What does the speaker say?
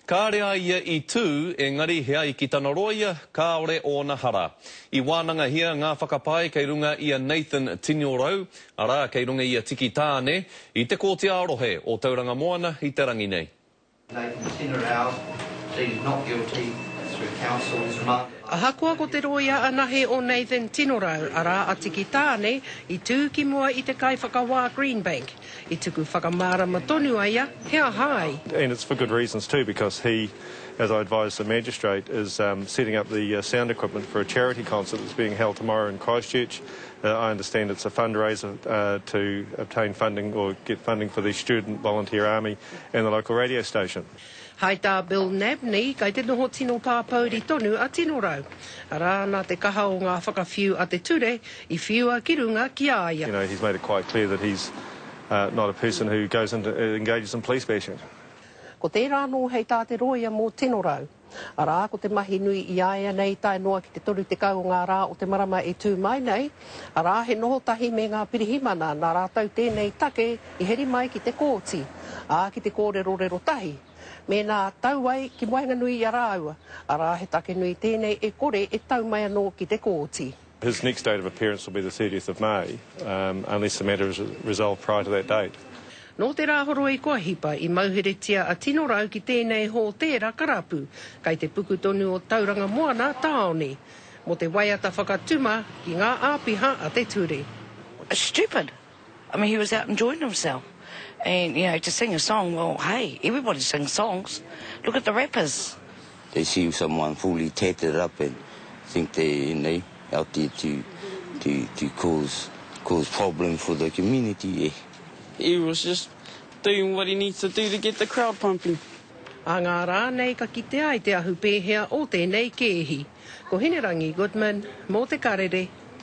Kāre a ia i tū, engari he ai ki tana rōia, kāore ōna hara. I wānangahia ngā whakapae kei runga i a Nathan Tinorau, arā, kei runga i a Tiki Taane, i te Kōti ā-Rohe o Tauranga Moana i te rangi nei. Nathan Tinorau pleaded not guilty through counsel. Ahakoa ko te rōia anahe o Nathan Tinorau, arā, a Tiki Taane, i tū ki mua i te kaiwhakawā Greenbank, I tuku whakamārama tonu a ia he aha ai. And it's for good reasons too because he, as I advised the magistrate, is um, setting up the uh, sound equipment for a charity concert that's being held tomorrow in Christchurch. Uh, I understand it's a fundraiser uh, to obtain funding or get funding for the student volunteer army and the local radio station. Hai tā Bill Nabney, kai te noho tino pāpouri tonu a Tinorau. Arā, nā te kaha o ngā whakawhiu a te ture i whiua ki runga ki a ia. You know, he's made it quite clear that he's uh, not a person who goes into, uh, engages in police bashing. Ko tērā anō hei tā te rōia mō Tinorau. Arā, ko te mahi nui i a ia nei tae noa ki te 30 o ngā rā o te marama e tū mai nei, arā, he noho tahi me ngā pirihimana nā rātou tēnei take i heri mai ki te kōti, ā, ki te kōrerorero tahi, mēnā tau ai ki waenganui i a rāua, arā, he take nui tēnei e kore e tau mai anō ki te kōti. His next date of appearance will be the 30th of May, um, unless the matter is resolved prior to that date. Nō te Rāhoroi kua hipa i mauheretia a Tinorau ki tēnei hōtēra karapu, kai te puku tonu o Tauranga Moana tāone, mō te waiata whakatuma ki ngā āpiha a te ture. It's stupid. I mean, he was out enjoying himself. And, you know, to sing a song, well, hey, everybody sings songs. Look at the rappers. They see someone fully tatted up and think they, you know, out there to, to, to cause, cause problem for the community. Eh. He was just doing what he needs to do to get the crowd pumping. Ā ngā rā nei ka kitea ai te ahu pēhea o tēnei kēhi. Ko Hinerangi Goodman, mō Te Karere.